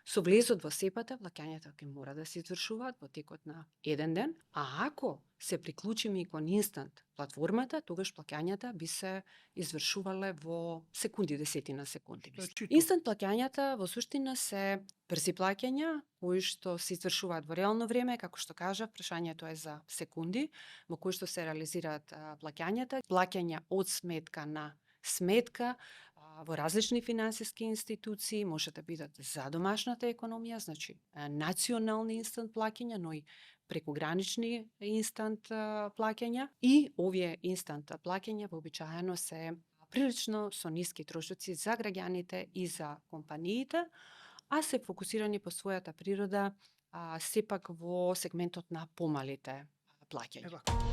Со влезот во СЕПА-та, плаќањата ќе мора да се извршуваат во текот на еден ден, а ако се приклучиме и кон инстант платформата, тогаш плаќањата би се извршувале во секунди, десетина секунди. Значи, Инстант плаќањата во суштина се брзи плаќања кои што се извршуваат во реално време, како што кажав, прашањето е за секунди, во кои што се реализираат плаќањата, плаќања од сметка на сметка во различни финансиски институции, може да бидат за домашната економија, значи национални инстант плаќања, но и прекугранични инстант плаќања, и овие инстант плаќања вообичаено се прилично со ниски трошоци за граѓаните и за компаниите, а се фокусирани по својата природа сепак во сегментот на помалите плаќања.